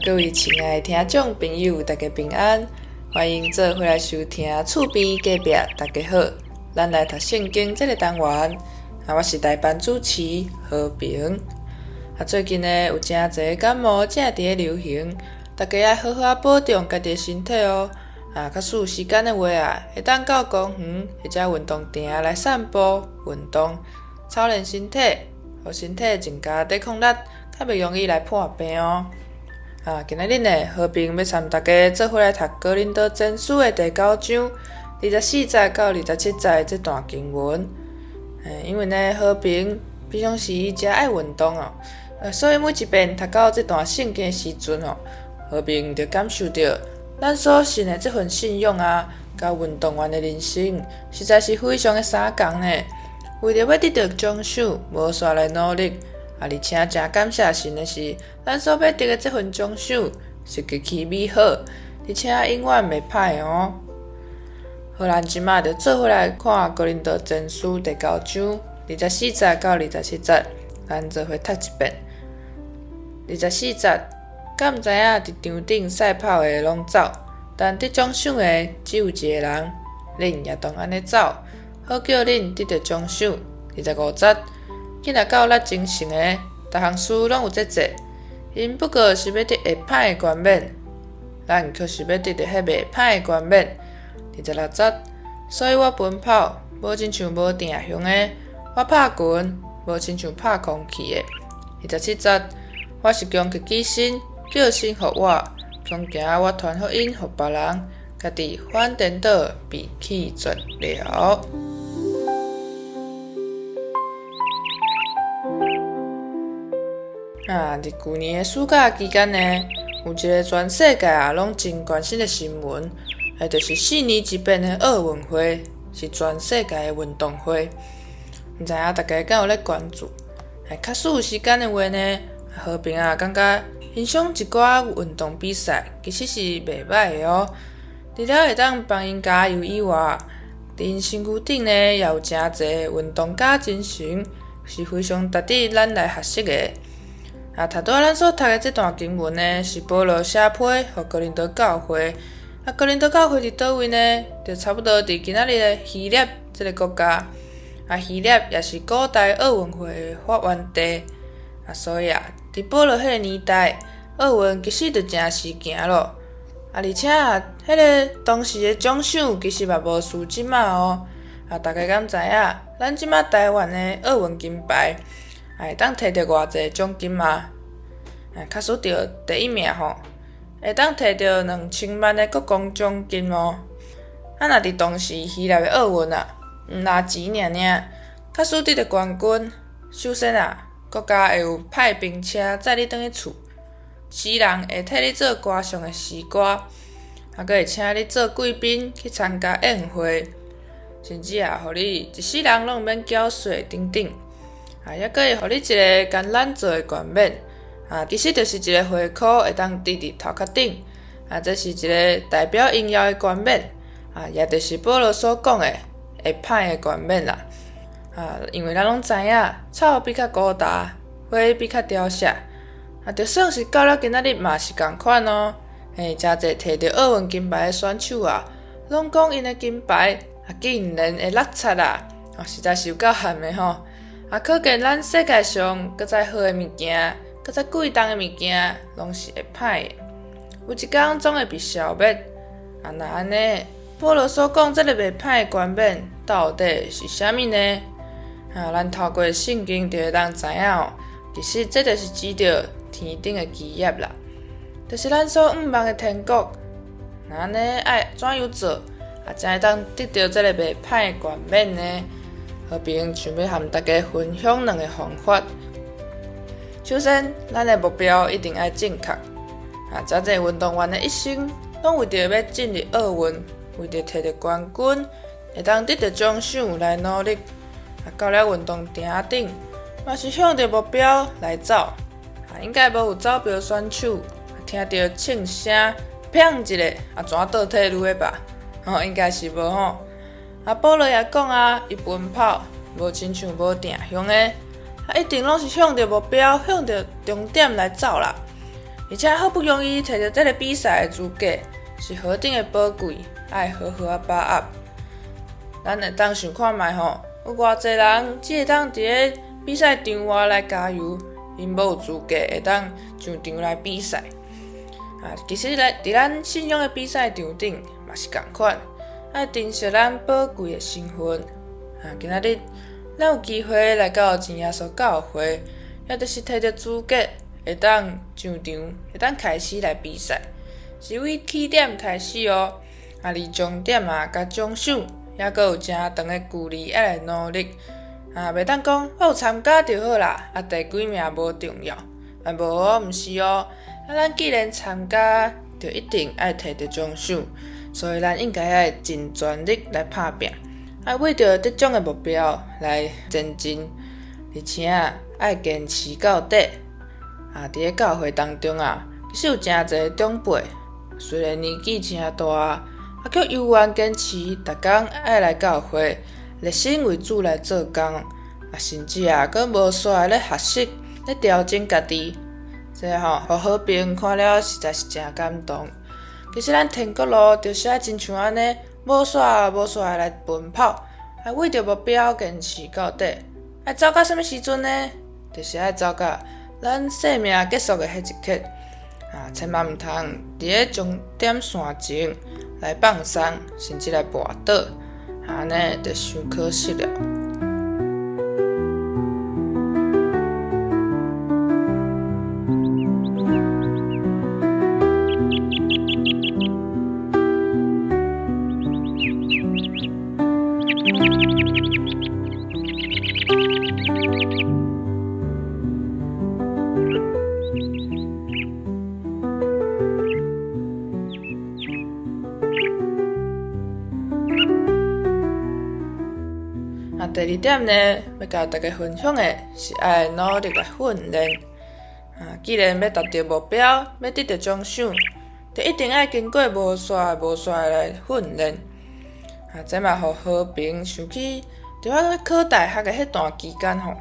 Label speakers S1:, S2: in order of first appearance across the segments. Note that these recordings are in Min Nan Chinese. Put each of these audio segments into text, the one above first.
S1: 各位親愛的聽眾朋友，大家平安，歡迎做伙來收聽厝邊隔壁大家好，咱來讀聖經這個單元。我是代班主持和平。最近呢，有誠濟感冒正佇咧流行，大家愛好好仔保重家己的身體哦。假使有時間的話啊，會當到公園或者運動場來散步、運動，操練身體，予身體增加抵抗力，較袂容易來破病哦。今仔日呢，和平欲參大家做伙來讀哥林多前書的第九章24節到27節這段經文。因為呢，和平平常時誠愛運動哦，所以每一遍讀到這段聖經的時陣哦，和平就感受著咱所信的這份信仰啊，佮運動員的人生實在是非常的相仝呢。為著欲得著獎賞，無煞來努力。而且誠感謝神的是，咱所欲得的這份獎賞是極其美好，而且永遠袂歹哦。好，咱這馬就做伙來看《哥林多前書》第九章24節到27節，咱做伙讀一遍。二十四節，敢毋知影佇場頂賽跑的攏走，但得獎賞的只有一个人，恁也當按呢走，好叫恁得著獎賞。25節。囝若到力精神的，逐項事攏有節制。𪜶不過是欲得會歹的冠冕，咱卻是欲得著彼袂歹的冠冕。26節，所以我奔跑，無親像無定向的；我拍拳，無親像拍空氣的。27節，我是強迫己身，叫身服我，恐驚我傳福音予別人，家己反顛倒被棄絕了。佇舊年的暑假期間呢，有一个全世界啊攏真關心的新聞，彼就是4年一遍的奧運會，是全世界的運動會。毋知影大家敢有咧關注？假使有時間的話呢，和平啊感覺欣賞一寡運動比賽，其實是袂䆀的哦。除了會當幫𪜶加油以外，佇𪜶身軀頂呢也有誠濟運動家精神，是非常值得咱來學習的。頭拄仔咱所讀的這段經文呢，是保羅寫批予哥林多教會。哥林多教會佇佗位呢？就差不多佇今仔日的希臘這个國家。希臘也是古代奧運會的發源地。所以啊，佇保羅彼个年代，奧運其實就誠時行咯。而且啊，彼个當時的獎賞其實嘛無輸這馬哦。大家敢知影？咱這馬台灣的奧運金牌，會當摕著偌濟獎金嗎？假使著第一名吼，會當摕著2000萬的國光獎金哦。若佇當時希臘的奧運啊，毋若錢爾爾，假使得著冠軍，首先啊，國家會有派兵車載你轉去厝，詩人會替你做歌頌的詩歌，閣會請你做貴賓去參加宴會，甚至啊，予你一世人攏毋免繳稅等等。抑閣會予你一个橄欖做的冠冕，其實就是一个花箍會當戴佇頭殼頂，這是一个代表榮耀的冠冕，也就是保羅所講的會歹的冠冕啦。因為咱攏知影，草比較孤單，花比較凋謝，就算是到了今仔日嘛是仝款哦。誠濟摕著奧運金牌的選手啊，攏講𪜶的金牌竟然會落漆啊，實在是有夠譀的吼。可見咱世界上閣再好的物件，閣再貴重的物件，攏是會歹的。有一工總會被消滅。若按呢，保羅所講這个袂歹的冠冕，到底是啥物呢？咱透過聖經就會當知影哦。其實這就是指著天頂的基業啦，就是咱所向望的天國。若按呢愛怎樣做，才會當得著這个袂歹的冠冕呢？和平想欲和大家分享兩个方法。首先，咱的目標一定愛正確。誠濟運動員的一生，攏為著欲進入奧運，為著摕著冠軍，會當得著獎賞來努力。到了運動場頂，嘛是向著目標來走。應該無有走標選手，聽著槍聲，砰一下，怎倒退嚕的吧？應該是無吼。保羅也講啊，伊奔跑，無親像無定向的，一定攏是向著目標、向著終點來走啦。而且好不容易摕著這个比賽的資格，是何等的寶貴，愛好好仔把握。咱會當想看覓吼，有偌濟人只會當佇咧比賽場外來加油，𪜶無有資格會當上場來比賽。啊，其實咧，佇咱信仰的比賽場頂嘛是仝款，愛珍惜咱寶貴的身份。啊，今仔日咱有機會來到真耶穌教會，也就是摕著資格會當上場，會當開始來比賽，是為起點開始哦。啊，離終點啊，佮獎賞，猶閣有誠長的距離愛來努力。啊，袂當講我有參加就好啦，啊，第幾名無重要。啊，無哦，毋是哦。啊，咱既然參加，就一定愛摕著獎賞，所以咱應該愛盡全力來拍拚，愛為著得獎的目標來前進，而且愛堅持到底。啊，佇咧教會當中啊，其實有誠濟長輩，雖然年紀誠大，啊，卻猶原堅持逐工愛來教會，熱心為主來做工，啊，甚至啊，閣無煞的咧學習，咧調整家己。這吼，予和平看了實在是誠感動。其實咱天國路就是愛親像按呢，無煞無煞的來奔跑，愛為著目標堅持到底。愛走到啥物時陣呢？就是愛走到咱生命結束的彼一刻。啊，千萬毋通佇咧終點線前來放鬆，甚至來跋倒，按呢就傷可惜了。啊，第二點呢，欲共大家分享的是愛努力來訓練。啊，既然欲達著目標，欲得著獎賞，就一定愛經過無煞無煞的來訓練。啊，這嘛予和平想起，佇我咧考大學的彼段期間吼，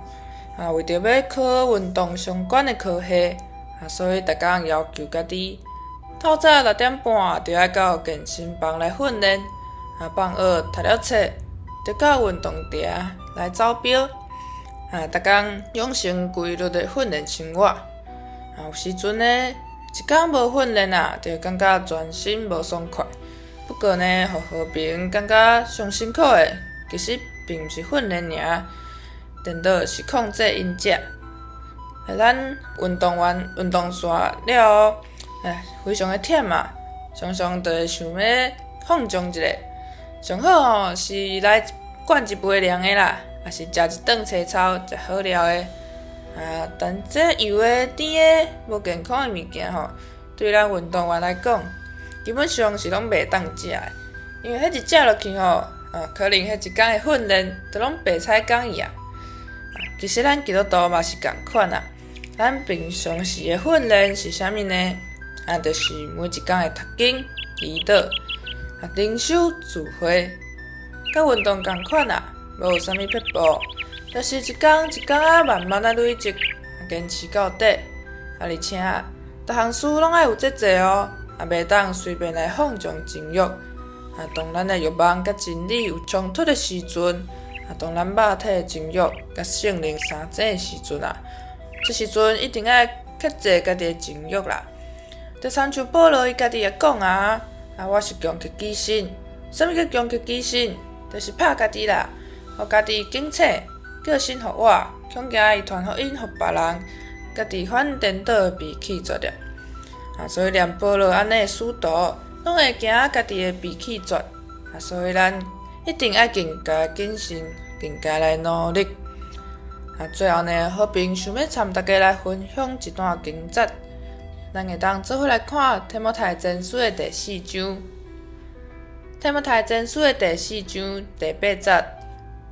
S1: 啊，為著欲考運動相關的科系，啊，所以逐工要求家己，透早6點半就愛到健身房來訓練，啊，放學讀了冊，就到運動場來走標，啊，逐工養成規律的訓練生活。啊，有時陣呢，一工無訓練啊，就會感覺全身無爽快。不過呢，予和平感覺上辛苦的，其實並毋是訓練爾，顛倒是控制飲食。咱運動完運動煞了後，哎，非常的忝啊，常常就會想欲放縱一下。上好吼是來灌一杯涼的啦，抑是食一頓青草，食好料的。啊，但這油的、甜的、無健康的物件吼，對咱運動員來講，基本上是攏袂當食的，因為彼一食落去吼，啊，可能彼一工的訓練就攏白彩工去啊。其實咱基督徒嘛是仝款啊，咱平常時的訓練是啥物呢？啊，就是每一工的讀經、祈禱、啊，靈修、聚會，佮運動仝款啊，無有啥物撇步，就是一工一工仔慢慢仔累積，啊，堅持到底。啊，而且逐項事攏愛有節制哦，啊，袂當隨便來放縱情慾。啊，當咱的欲望佮真理有衝突的時陣，啊，當咱肉體的情慾佮聖靈相爭的時陣啊，這時陣一定愛克制家己的情慾啦。就親像保羅伊家己也講啊，啊，我是強迫己身，啥物叫強迫己身？就是拍家己啦，予家己警醒，叫神予我，恐驚伊傳福音予別人，家己反顛倒被棄絕了。啊，所以連保羅按呢的使徒，攏會驚家己會被棄絕。啊，所以咱一定愛更加謹慎，更加來努力。啊，最後呢，和平想欲參大家來分享一段經節，咱會當做伙來看提摩太前書的第四章。提摩太前書的第四章第八節，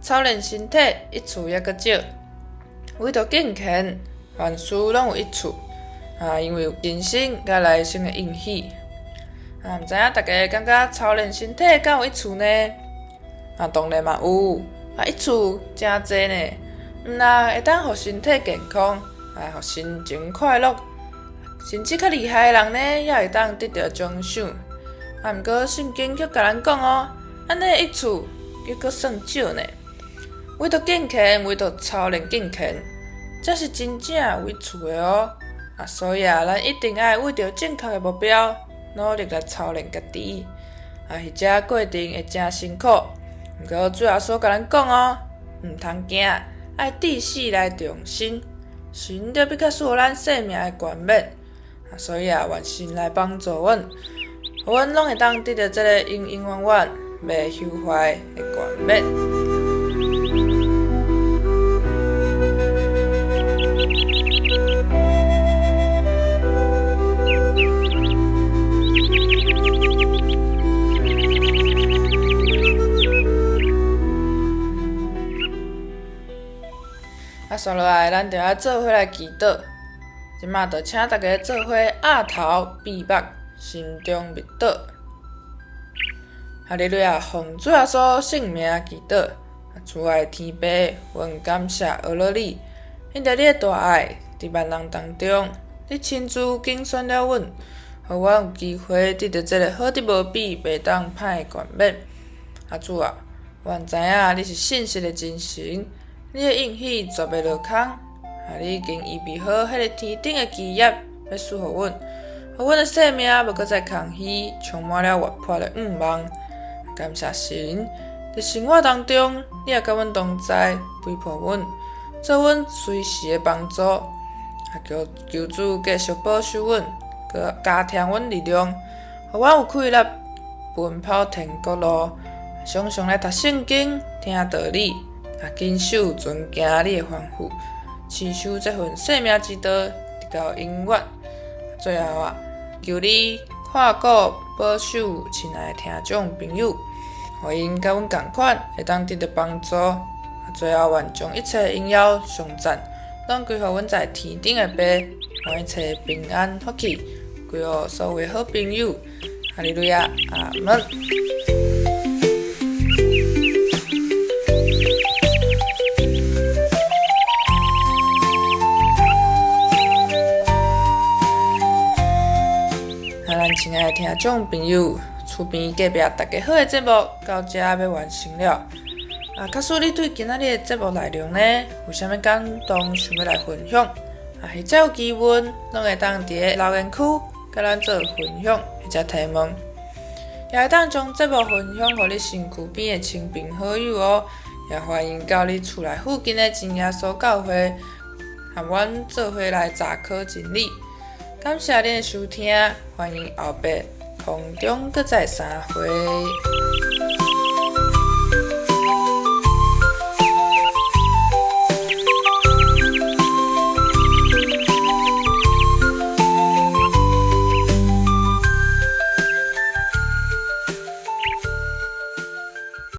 S1: 操練身體益處猶閣少，唯獨敬虔，凡事攏有益處。啊，因為有今生佮來生的應許。啊，毋知影大家感覺操練身體敢有益處呢？啊，當然嘛有，啊，益處誠濟呢。毋但會當予身體健康，啊，予心情快樂，甚至較厲害的人呢，也會當得著獎賞。啊，毋過聖經卻共咱講哦，按呢益處猶閣算少呢。唯獨敬虔，唯獨操練敬虔，才是真正有益處的哦。啊，所以啊，咱一定愛為著正確的目標，努力來操練家己。啊，彼這過程會誠辛苦，毋過主耶穌共咱講哦，毋通驚，愛至死來忠心，神就欲閣賜予咱生命的冠冕。啊，所以啊，願神來幫助阮，予阮攏會當得著這个永永遠遠袂朽壞的冠冕。啊，煞落來，咱就愛做伙來祈禱。這馬就請大家做伙額頭閉目，心中默禱。哈利路亞，奉主耶穌聖名祈禱。慈愛天父，阮感謝阿樂你，因著你的大愛，佇萬人當中，你親自揀選了阮，予阮有機會得著這个好得無比、袂當歹的冠冕。啊，主啊，阮知影你是信實的真神，你的應許絕袂落空。啊，你已經預備好彼个天頂的基業，欲賜予阮，予阮的生命無閣再空虛，充滿了活潑的向望。感謝神，佇生活當中，你也佮阮同在，陪伴阮，做阮隨時的幫助。啊，求求主繼續保守阮，閣加添阮力量，予阮有氣力奔跑天國路，常常來讀聖經、聽道理，啊，謹守遵行你的吩咐，持守這份生命之道，直到永遠。最後啊，求你看顧保守親愛的聽眾朋友，予𪜶佮阮仝款會當得著幫助。最後，願將一切榮耀頌讚，攏歸予阮在天頂的父，願一切平安福氣歸予所有的好朋友。哈利路亞，阿們。啊，咱親愛的聽眾朋友，厝邊隔壁大家好的節目到這欲完成了。啊，假使你對今仔日的節目內容呢，有啥物感動，想欲來分享，啊，或者有疑問，攏會當佇咧留言區佮咱做分享或者提問，也會當將節目分享予你身軀邊的親朋好友哦。也歡迎到你厝內附近的真耶穌教會，和阮做伙來查考真理。感謝恁的收聽，歡迎後擺空中閣再相會。